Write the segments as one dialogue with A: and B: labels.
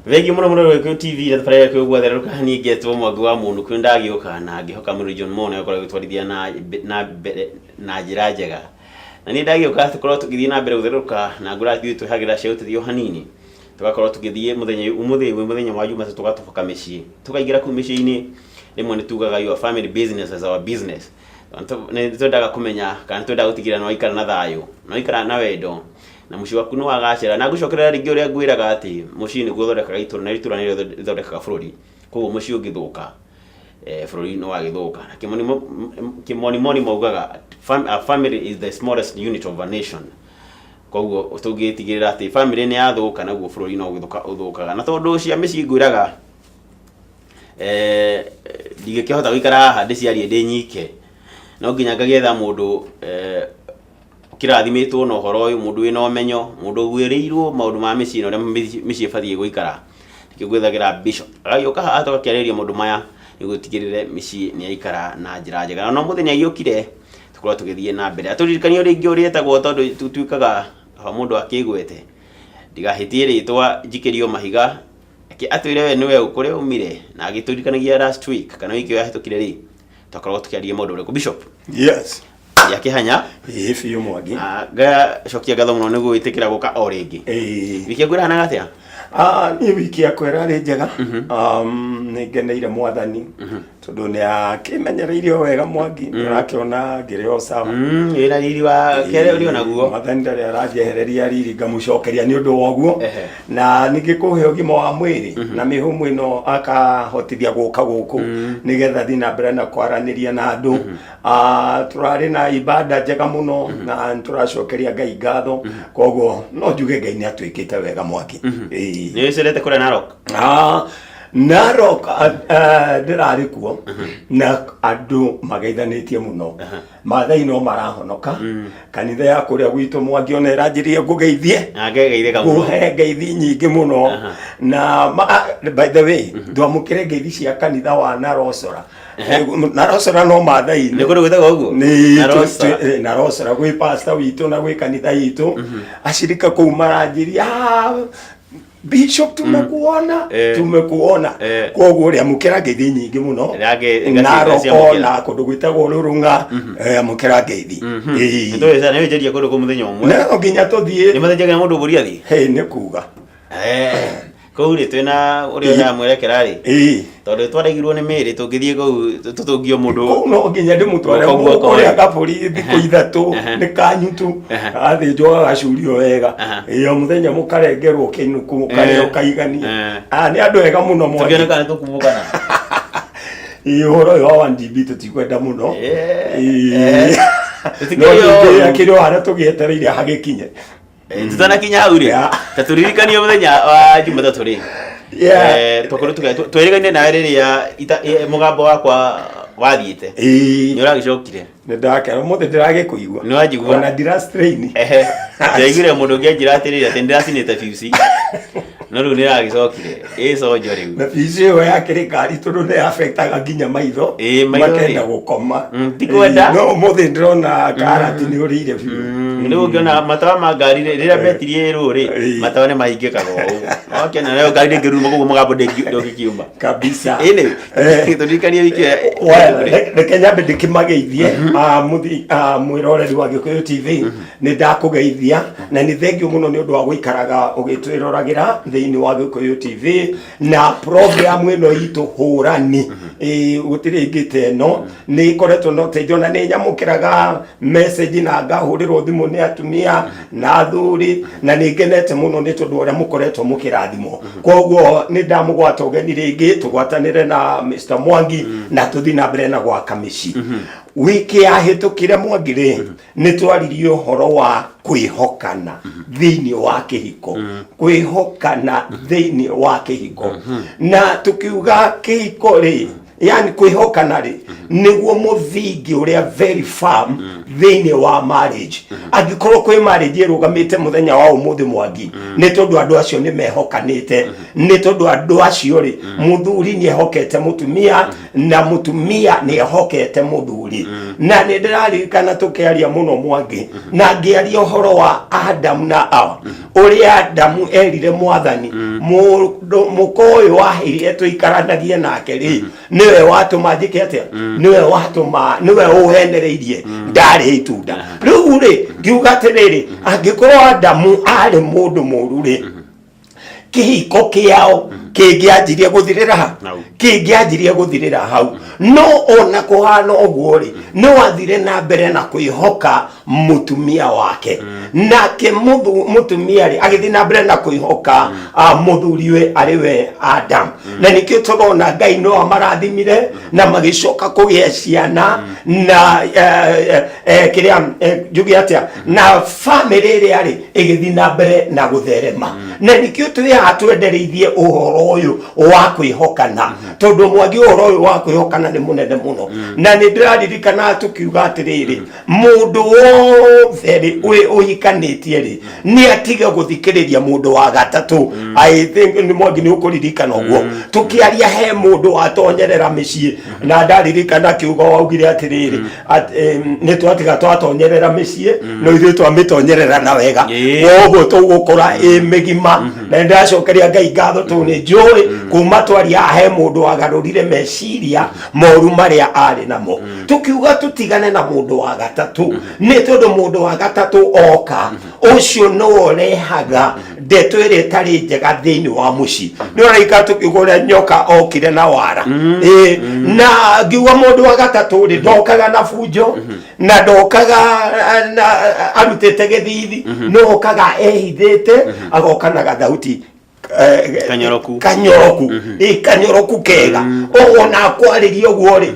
A: Thengiũ mũno mũno Gĩkũyũ TV na tabarĩra Gĩkũyũ gwatherũka. Niĩ ngetwo Mwangi wa Mũnũkũ, ndagĩũka na ngĩhoka Mũrũ John Mo nĩakorwo agĩtwarithia na mbere na njĩra njega. Na niĩ ndagĩũka tũkorwo tũgĩthiĩ na mbere gũtherũka na ngũra ithuĩ twĩhagĩra cia ũteithio hanini. Tũgakorwo tũgĩthiĩ mũthenya ũmũthĩ wĩ mũthenya wa Jumatatũ tũgatoboka mĩciĩ. Tũkaingĩra kũu mĩciĩ-inĩ, rĩmwe nĩ tugaga your family business is our business. Nĩ twendaga kũmenya kana nĩ twendaga gũtigĩrĩra nĩ waikara na thayũ, nĩ waikara na wendo. Na mũciĩ waku nĩ wagacĩra. Na ngũcokerera rĩngĩ ũrĩa ngwĩraga atĩ mũciĩ nĩguo ũthondekaga itũra na itũra nĩrĩo rĩthondekaga bũrũri. Koguo mũciĩ ũngĩthũka, bũrũri nĩ wagĩthũka. Na kĩmonimoni maugaga a family is the smallest unit of a nation. Koguo tũngĩtigĩrĩra atĩ family nĩ yathũka naguo bũrũri no gũthũka ũthũkaga. Na tondũ cia mĩciĩ ngwĩraga ndingĩkĩhota gũikara haha ndĩciarie ndĩ nyike. No nginya ngagĩetha mũndũ Kĩrathimĩtwo na ũhoro ũyũ, mũndũ wĩna ũmenyo, mũndũ ũguĩrĩirwo maũndũ ma mĩciĩ na ũrĩa mĩciĩ ĩbatiĩ gũikara. Nĩkĩo ngwĩthagĩra Bishop. Agagĩũka haha tũgakĩarĩrĩria maũndũ maya nĩguo tũtigĩrĩre mĩciĩ nĩ yaikara na njĩra njega. Na ũmũthĩ nĩ agĩũkire tũkorwo tũgĩthiĩ na mbere. Atũririkanie o rĩngĩ ũrĩa etagwo tondũ tũtuĩkaga kaba mũndũ akĩgwete. Ndigahĩtie rĩtwa njikĩrio mahiga. Reke atwĩre we nĩwe ũ, kũrĩa aumire na agĩtũririkanagia last week kana wiki ĩyo yahĩtũkire rĩ, twakoragwo tũkĩaria maũndũ marĩkũ. Bishop.
B: Yes.
A: Ya kĩhanya.
B: Ĩĩ biũ, Mwangi.
A: Ah, ngacokia ngatho mũno nĩ gwĩtĩkĩra gũka o rĩngĩ. Wiki yaku ĩrahanaga atĩa?
B: Ah, niĩ wiki yakwa ĩrarĩ njega. Nĩ ngeneire Mwathani tondũ nĩ akĩmenyereire o wega, Mwangi. Nĩ ũrakĩona ngĩrĩ o sawa.
A: Wĩna riri wa kerĩ ũrĩ onaguo.
B: Mwathani ndarĩ aranjehereria riri, ngamũcokeria nĩ ũndũ wa ũguo. Na ningĩ kũhe ũgima wa mwĩrĩ na mĩhũmũ ĩno, akahotithia gũka gũkũ nĩgetha thiĩ na mbere na kwaranĩria na andũ. Ah, tũrarĩ na ibada njega mũno na nĩtũracokeria Ngai ngatho. Koguo no njuge Ngai nĩ atwĩkĩte wega, Mwaki. Ĩĩ.
A: Nĩ wĩcerete kũrĩa Narok?
B: Ah, Narok, ah, ah, ndĩrarĩ kuo na andũ mageithanĩtie mũno. Maathai no marahonoka. Kanitha ya kũrĩa gwitũ, Mwangi, ona ĩranjĩrĩria ngũgeithie.
A: Na ngegeithĩka mũno.
B: Ngũhe ngeithi nyingĩ mũno. Na ah, by the way, ndwamũkĩre ngeithi cia kanitha wa Narosora. Narosora no Maathai.
A: Nĩ kũndũ gwĩtagwo ũguo?
B: Nĩ
A: Narosora.
B: Narosora gwĩ pastor witũ na gwĩ kanitha itũ. Acirika kũu maranjĩria, "Ah, Bishop, tumekuona." Tumekuona. Koguo rĩ, amũkĩra ngeithi nyingĩ mũno. Naroko
A: Ngaciamũkĩra.
B: Na kũndũ gwĩtagwo Rũrũng'a, amũkĩra ngeithi. Ĩĩ.
A: Nĩ tũgĩcera, nĩ wĩnjeria kũndũ kũu mũthenya ũmwe.
B: No nginya tũthiĩ.
A: Nĩ mathĩnjagĩra mũndũ mbũri athiĩ?
B: Hey, nĩ kuga.
A: Kũu rĩ, twĩna ũrĩa ndamwerekera rĩ, tondũ twaregirwo nĩ mĩĩrĩ, tũngĩthiĩ kũu tũtũngio mũndũ.
B: Kũu no nginya ndĩmũtware.
A: Guoko guoko
B: kũrĩa
A: rĩ.
B: kabũri thikũ 3 nĩ kanyutu gathĩnjwo gagacurio wega. Ĩĩ, o mũthenya mũkarengerwo kĩnuku mũkarĩa ũkaigania. Ah, nĩ andũ ega mũno, Mwangi.
A: Tũkĩone kana tũkumũkana.
B: Ĩĩ, ũhoro ũyũ wa 1 GB tũtikwenda mũno. Ĩĩ.
A: Tũtikĩrĩ
B: No
A: ũru.
B: akĩrĩ o harĩa tũgĩetereire hagĩkinye.
A: Tutanakinya hau rĩ, ta tũririkanie mũthenya wa Jumatatũ rĩ, twakorwo twĩrĩgaine nawe rĩrĩa mũgambo wakwa wathiĩte. Nĩ ũragĩcokire.
B: Nĩ ndakena ũmũthĩ ndĩragĩkũigua.
A: Nĩ wanjigua?
B: Ona ndira strain.
A: Ehe, ndaiguire mũndũ ũngĩ anjĩra atĩrĩrĩ atĩ nĩndĩracinĩte biuci, no rĩu nĩragĩcokire ĩ conjo rĩu.
B: Na bici ĩyo yakĩrĩ ngari tondũ nĩ affectaga nginya maitho.
A: Ĩĩ, maitho rĩ.
B: Makenda gũkoma.
A: Ti kwenda.
B: Ĩĩ, no ũmũthĩ ndĩrona karati nĩ ũrĩire biũ.
A: Rĩu ũngĩona matawa ma ngari rĩ, rĩrĩa betiri ĩ rũ rĩ, matawa nĩ mahingĩkaga ũũ. Wakĩona nayo ngari ndĩngĩruruma koguo mũgambo ndũngĩkiuma.
B: Kabisa.
A: Ĩnĩ tũririkanie wiki ĩyo.
B: Well, reke nyambe ndĩkĩmageithie, ah, mũthi ah, mwĩroreri wa Gĩkũyũ TV, nĩ ndakũgeithia na nĩ thengiũ mũno nĩ ũndũ wa gũikaraga ũgĩtwĩroragĩra thĩinĩ wa Gĩkũyũ TV na program ĩno itũ hũrani. Ĩĩ, gũtirĩ ĩngĩ ta ĩno. Nĩ ĩkoretwo na ũteithio na nĩ nyamũkĩraga message na ngahũrĩrwo thimũ nĩ atumia na athuri, na nĩ ngenete mũno nĩ tondũ ũrĩa mũkoretwo mũkĩrathimwo. Koguo nĩ ndamũgwata ũgeni rĩngĩ tũgwatanĩre na Mr Mwangi na tũthiĩ na mbere na gwaka mĩciĩ. Wiki yahĩtũkire, Mwangi rĩ, nĩ twaririe ũhoro wa kwĩhokana thĩinĩ wa kĩhiko, kwĩhokana thĩinĩ wa kĩhiko, na tũkiuga kĩhiko rĩ, yani kwĩhokana rĩ, Nĩguo mũthingi ũrĩa very firm thĩinĩ wa marriage. Angĩkorwo kwĩ marriage ĩrũgamĩte mũthenya wa ũmũthĩ, Mwangi, nĩ tondũ andũ acio nĩ mehokanĩte, nĩ tondũ andũ acio rĩ, mũthuri nĩ ehokete mũtumia na mũtumia nĩ ehokete mũthuri. Na nĩ ndĩraririkana tũkĩaria mũno, Mwangi, na ngĩaria ũhoro wa Adamu na Awa, ũrĩa Adamu erire Mwathani, mũndũ mũka ũyũ waheire tũikaranagie nake rĩ, nĩwe watũma njĩke atĩa? Nĩwe watũma, nĩwe ũhenereirie ndarĩ itunda rĩu rĩ. Ngiuga atĩrĩrĩ, angĩkorwo Adamu arĩ mũndũ mũru rĩ, kĩhiko kĩao kĩngĩanjirie gũthirĩra ha?
A: Hau.
B: Kĩngĩanjirie gũthirĩra hau. No ona kũhana ũguo rĩ, nĩ wathire na mbere na kwĩhoka mũtumia wake, nake mũtumia rĩ, agĩthiĩ na mbere na kwĩhoka mũthuriwe arĩ we Adam. Na nĩkĩo tũrona Ngai no amarathimire na magĩcoka kũgĩa ciana na kĩrĩa njuge atĩa, na famĩlĩ ĩrĩa rĩ ĩgĩthiĩ na mbere na gũtherema. Na nĩkĩo twĩ haha twendereithie ũhoro ũyũ wa kwĩhokana, tondũ, Mwangi, ũhoro ũyũ wa kwĩhokana nĩ mũnene mũno. Na nĩ ndĩraririkana tũkiuga atĩrĩrĩ, mũndũ wothe rĩ ũhikanĩtie rĩ, nĩ atige gũthikĩrĩria mũndũ wa gatatũ. I think nĩ, Mwangi, nĩ ũkũririkana ũguo tũkĩaria he mũndũ watonyerera mĩciĩ, na ndaririkana kiugo waugire atĩrĩrĩ, nĩ twatiga twatonyerera mĩciĩ, no ithuĩ twamĩtonyerera na wega. Koguo tũgũkora ĩ mĩgima. Na nĩ ndĩracokeria Ngai ngatho tondũ nĩ njũĩ kuma twaria he mũndũ wagarũrire meciria moru marĩa arĩ namo. Tũkiuga tũtigane na mũndũ wa gatatũ, nĩ tondũ mũndũ wa gatatũ oka, ũcio nĩwe ũrehaga ndeto ĩrĩa ĩtarĩ njega thĩinĩ wa mũciĩ. Nĩ ũraika tũkiuga ũrĩa nyoka okire na wara. Ĩĩ, na ngiuga mũndũ wa gatatũ rĩ, ndokaga na bunjo na ndokaga na arutĩte gĩthithi, no okaga ehithĩte, agoka na gathauti
A: Kanyoroku.
B: Kanyoroku, ĩ kanyoroku kega. Ona akwarĩria ũguo rĩ,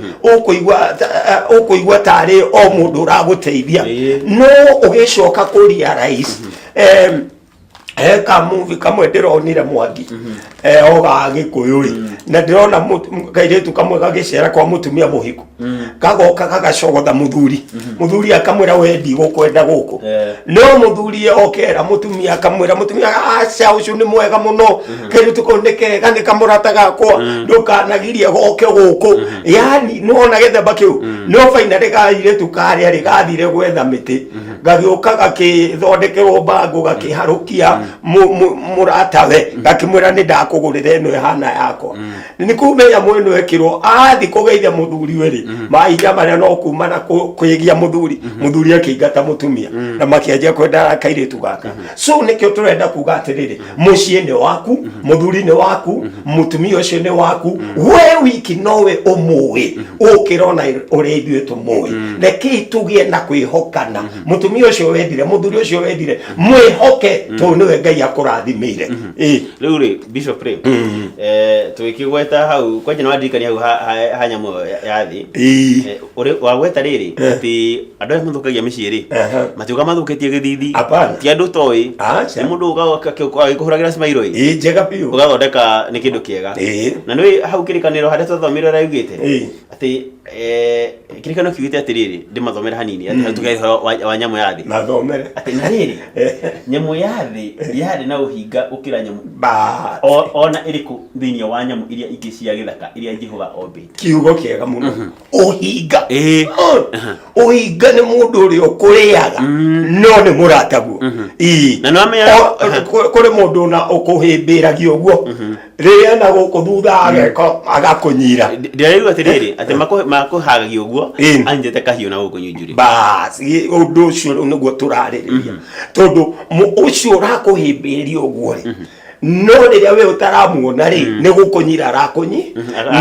B: ũkũigua tarĩ o mũndũ ũragũteithia. No ũgĩcoka kũ realize, he ka movie kamwe ndĩronire, Mwangi, o ga Gĩkũyũ rĩ, na ndĩrona kairĩtu kamwe gagĩcera kwa mũtumia mũhiku, gagoka gagacogotha mũthuri. Mũthuri akamwĩra, "We ndigũkwenda gũkũ." No mũthuri okera mũtumia, akamwĩra mũtumia, "Aca, ũcio nĩ mwega mũno, kairĩtu kau nĩ kega, nĩ kamũrata gakwa, ndũkanagirie goke gũkũ." Yani nĩwona gĩthemba kĩu. No finally kairĩtu karĩa rĩ, gathire gwetha mĩtĩ, gagĩũka gakĩthondekerwo mbangũ, gakĩharũkia mũratawe, gakĩmwĩra, "Nĩ ndakũgũrĩra ĩno ĩhana yakwa." Nĩ kumenya mwena ĩkĩrwo athi kũgeithia mũthuri we rĩ, mahinda marĩa no kuma na kwĩgia mũthuri, mũthuri akĩingata mũtumia na makĩanjia kwenda kairĩtu gaka. So nĩkĩo tũrenda kuga atĩrĩrĩ, mũciĩ nĩ waku, mũthuri nĩ waku, mũtumia ũcio nĩ waku, we wiki nowe ũmũĩ ũkĩrona ũrĩa ithuĩ tũmũĩ. Rekei tũgĩe na kwĩhokana. Mũtumia ũcio wendire, mũthuri ũcio wendire, mwĩhoke, tondũ nĩwe Ngai akũrathimĩire. Ĩĩ.
A: Rĩu rĩ, Bishop rĩ, tũgĩkĩgweta hau kwanja nĩ wandirikania hau ha nyamũ ĩyo ya thĩ. Wagweta rĩrĩ atĩ andũ aya mathũkagia mĩciĩ rĩ, matiũka mathũkĩtie gĩthithi.
B: Hapana.
A: Ti andũ toĩ.
B: Aca.
A: Nĩ mũndũ ũka agĩkũhũragĩra smile ĩ,
B: Ĩĩ, njega biũ.
A: Ũgathondeka nĩ kĩndũ kĩega. Na nĩ hau kĩrĩkanĩro harĩa twathomire ũrĩa yugĩte atĩ kĩrĩkanĩro kiugĩte atĩrĩrĩ, ndĩmathomere hanini atĩ tũkĩaria ũhoro wa nyamũ ya thĩ.
B: Mathomere.
A: Atĩ na rĩrĩ, nyamũ ya thĩ yarĩ na ũhinga gũkĩra nyamũ
B: Ba.
A: Ona ĩrĩkũ thĩinĩ wa nyamũ iria ingĩ cia gĩthaka iria Jehova ombĩte.
B: Kiugo kĩega mũno, ũhinga. Ũhinga nĩ mũndũ ũrĩa ũkũrĩaga no nĩ mũrataguo. Ĩĩ.
A: Na nĩwamenya-
B: Kũrĩ mũndũ na ũkũhĩmbĩragia ũguo rĩrĩa na gũkũ thutha ageka agakũnyira.
A: Ndĩraigua atĩrĩrĩ, atĩ makũhagagia ũguo anyitĩte kahiũ na gũkũ nyunjurĩ.
B: Bas, ũndũ ũcio rĩu nĩguo tũrarĩrĩria, tondũ ũcio ũrakũhĩmbĩria ũguo rĩ, no rĩrĩa we ũtaramuona rĩ, nĩ gũkũnyira arakũnyi,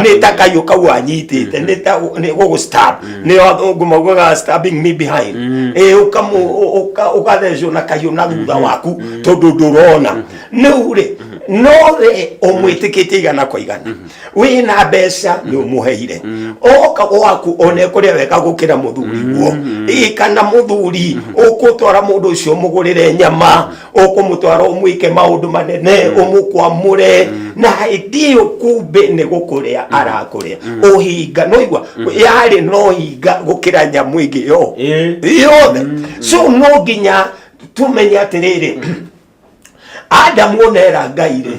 B: nĩ ta kayũ kau anyitĩte, nĩ ta nĩ gũgũ stab, nĩ athũngũ maugaga "stabbing me behind". Ĩ ũkamu ũgathecwo na kayũ na thutha waku tondũ ndũrona. Rĩu rĩ, No we ũmwĩtĩkĩtie igana kwa igana, wĩna mbeca nĩ ũmũheire, oka gwaku ona ekũrĩa wega gũkĩra mũthuri guo. Ĩ, kana mũthuri ũkũtwara mũndũ ũcio ũmũgũrĩre nyama, ũkũmũtwara ũmwĩke maũndũ manene, ũmũkwamũre, na hĩndĩ ĩyo kumbe nĩ gũkũrĩa arakũrĩa ũhinga. No igua yarĩ no hinga gũkĩra nyamũ ĩngĩ yo yothe. So no nginya tumenye atĩrĩrĩ, Adamu onera Ngai rĩ,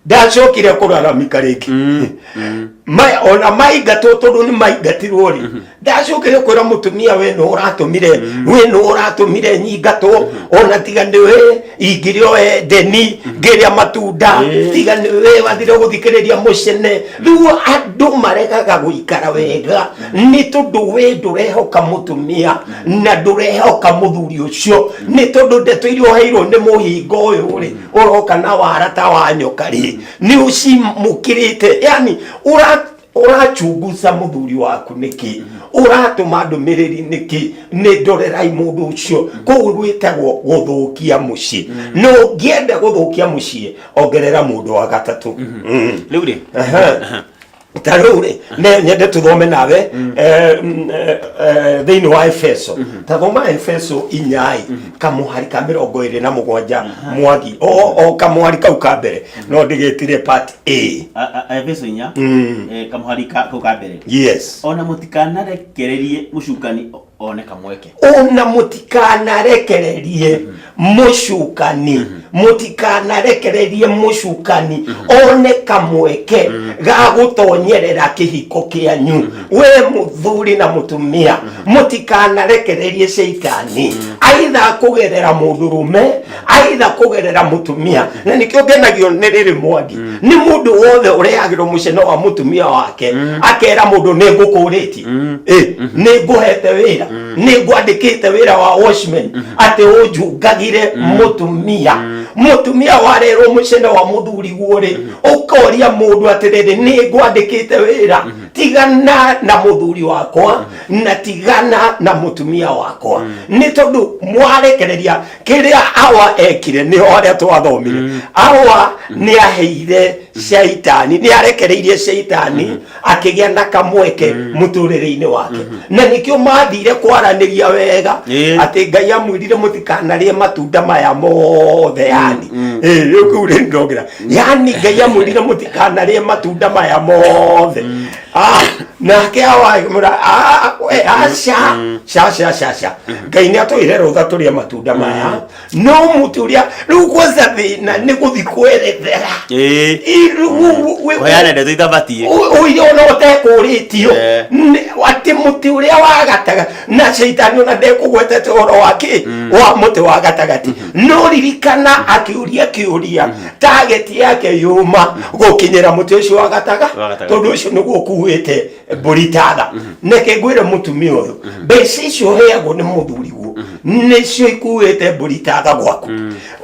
B: ndacokire kũraramika rĩngĩ. Ona maingatwo, tondũ nĩ maingatirwo rĩ, ndacokire kwĩra mũtumia, we nĩ ũratũmire, we nĩ ũratũmire nyingatwo, ona tiga nĩwe ingĩrĩ o Edeni ngĩrĩa matunda, tiga nĩwe wathire gũthikĩrĩria mũcene. Rĩu andũ maregaga gũikara wega nĩ tondũ we ndũrehoka mũtumia na ndũrehoka mũthuri ũcio, nĩ tondũ ndeto iria ũheirwo nĩ mũhingo ũyũ rĩ, ũroka na wara ta wa nyoka rĩ, nĩ ũcimũkĩrĩte. Yani ũrachunguza mũthuri waku nĩkĩ, ũratũma ndũmĩrĩri nĩkĩ, nĩ ndorerai mũndũ ũcio. Kũu gwĩtagwo gũthũkia mũciĩ. Na ũngĩenda gũthũkia mũciĩ, ongerera mũndũ wa gatatũ.
A: Rĩu rĩ,
B: Aha. Ta rĩu rĩ, ne nyende tũthome nawe thĩinĩ wa Efeso. Ta thoma Efeso 4, kamũhari ka 27, Mwagi, o kamũhari kau ka mbere, no ndĩgĩtire part A.
A: Efeso 4, kamũhari kau ka mbere.
B: Yes.
A: Ona mũtikanarekererie mũcukani one kamweke.
B: Ona mũtikanarekererie mũcukani, mũtikanarekererie mũcukani one kamweke ga gũtonyerera kĩhiko kĩanyu. We mũthuri na mũtumia, mũtikanarekererie caitani, aitha kũgerera mũndũrũme, aitha kũgerera mũtumia. Na nĩkĩo ngenagio nĩ rĩrĩ, Mwangi, nĩ mũndũ wothe ũrehagĩrwo mũcene wa mũtumia wake, akera mũndũ, nĩ ngũkũrĩtie, nĩ ngũhete wĩra, nĩ ngwandĩkĩte wĩra wa watchman atĩ ũnjungagire mũtumia. Mũtumia warerwo mũcene wa mũthuri guo rĩ, ũkoria mũndũ atĩrĩrĩ, nĩ ngwandĩkĩte wĩra, tigana na mũthuri wakwa na tigana na mũtumia wakwa, nĩ tondũ mwarekereria kĩrĩa Awa ekire. Nĩho harĩa twathomire, Awa nĩ aheire caitani, nĩ arekereirie caitani akĩgĩa na kamweke mũtũrĩre-inĩ wake, na nĩkĩo mathire kwaranĩria wega atĩ Ngai amwĩrire mũtikanarĩe matunda maya mothe. Yani rĩu kĩu rĩ ndongera, yani Ngai amwĩrire mũtikanarĩe matunda maya mothe. Ah, nake Awa akĩmwĩra, "Ah, we, aca ca ca ca ca, Ngai nĩ atwĩre rũtha tũrĩe matunda maya, no mũtĩ ũrĩa." Rĩu kwanza thĩna nĩ gũthi kwerethera.
A: Kũheana ndeto itabatiĩ.
B: Ũire ona ũtekũrĩtio atĩ mũtĩ ũrĩa wa gatagatĩ, na caitani ona ndekũgwetete ũhoro wa kĩ wa mũtĩ wa gatagatĩ. No ririkana akĩũria kĩũria, target yake yuma gũkinyĩra mũtĩ ũcio wa gataga
A: Wa gatagatĩ.
B: Tondũ ũcio nĩguo ũkuĩte mbũri tatha. Neke ngwĩre mũtumia ũyũ, mbeca icio ũheagwo nĩ mũthuriguo nĩcio ikuĩte mbũri tatha gwaku.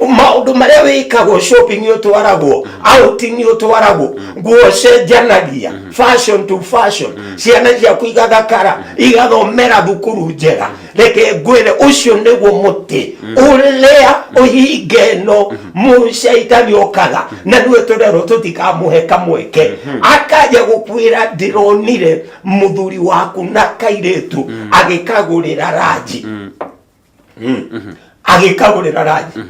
B: Maũndũ marĩa wĩkagwo, shopping ũtwaragwo, outing ũtwaragwo, nguo cenjanagia fashion to fashion, ciana ciaku igathakara, igathomera thukuru njega, reke ngwĩre ũcio nĩguo mũtĩ ũrĩa ũhinge ĩno mũcaitani okaga, na nĩwe tũrerwo tũtikamũhe kamweke. Akaja gũkwĩra, ndĩronire mũthuri waku na kairĩtu agĩkagũrĩra ranji, agĩkagũrĩra ranji,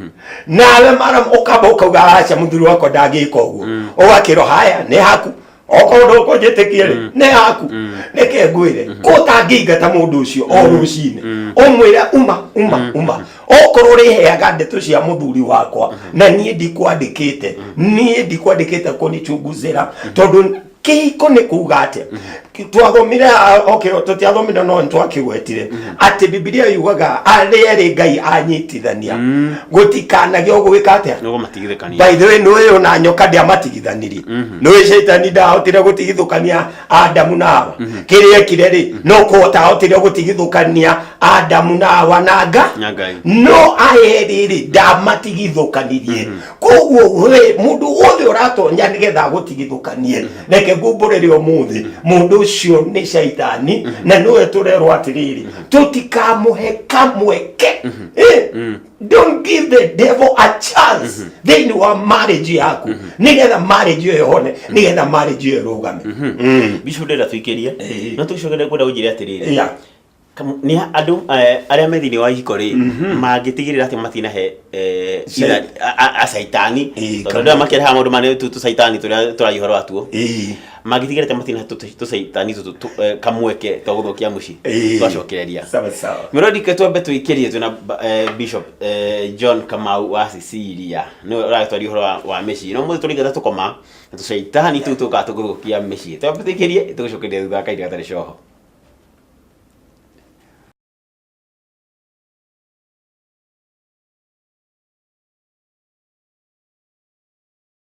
B: nawe mara ũkamba ũkauga, aca, mũthuri wakwa ndangĩka ũguo. Ũgakĩrwo, haya, nĩ haku, okorwo ndũkũnjĩtĩkie rĩ, nĩ haku. Reke ngwĩre, ko ũtangĩingata mũndũ ũcio o rũcinĩ, ũmwĩre, uma, uma, uma, okorwo ũrĩheaga ndeto cia mũthuri wakwa na niĩ ndikwandĩkĩte, niĩ ndikwandĩkĩte kũnichunguzĩra. Tondũ kĩhiko nĩ kuga atĩa? Twathomire, okay, tũtiathomire, no nĩtwakĩgwetire atĩ Bibilia yugaga arĩa erĩ Ngai anyitithania, gũtikanagĩa ũgwĩka atĩa?
A: Nĩguo matigithũkania.
B: By the way, nĩũĩ ona nyoka ndĩamatigithanirie? Nĩũĩ caitani ndahotire gũtigithũkania Adamu na Hawa? Kĩrĩa ekire rĩ, no kũhota ahotire gũtigithũkania Adamu na Hawa na nga
A: Na Ngai.
B: No aya erĩ rĩ, ndamatigithũkanirie. Koguo we mũndũ wothe ũratonya nĩgetha agũtigithũkanie, reke ngumbũrĩre ũmũthĩ, mũndũ ũcio Ũcio nĩ caitani, na nĩwe tũrerwo atĩrĩrĩ, tũtikamũhe kamweke. Eh, don't give the devil a chance thĩinĩ wa marriage yaku, nĩgetha marriage ĩyo ĩhone, nĩgetha marriage ĩyo ĩrũgame.
A: Bishop, ndĩrenda tũikĩrie, no tũgĩcokere kwenda ũnjĩre atĩrĩrĩ, nĩ andũ arĩa me thĩinĩ wa ihiko rĩ, mangĩtigĩrĩra atĩ matinahe acaitani, tondũ andũ aya makĩrehaga maũndũ manene, tũcaitani tũrĩa tũragia ũhoro watuo, mangĩtigĩrĩra atĩ matinahe tũcaitani tũtũ kamweke twa gũthũkia mũciĩ? Twacokereria.
B: Sawa sawa.
A: Mĩrodi, twambe tũikĩrie twĩna Bishop John Kamau wa Cecilia, nĩwe ũragĩtwaria ũhoro wa mĩciĩ, no mũthĩ tũrĩngata tũkoma na tũcaitani tũu tũkaga tũgũthũkia mĩciĩ. Twambe tũikĩrie, tũgũcokeria thutha wa kahinda gatarĩ coho.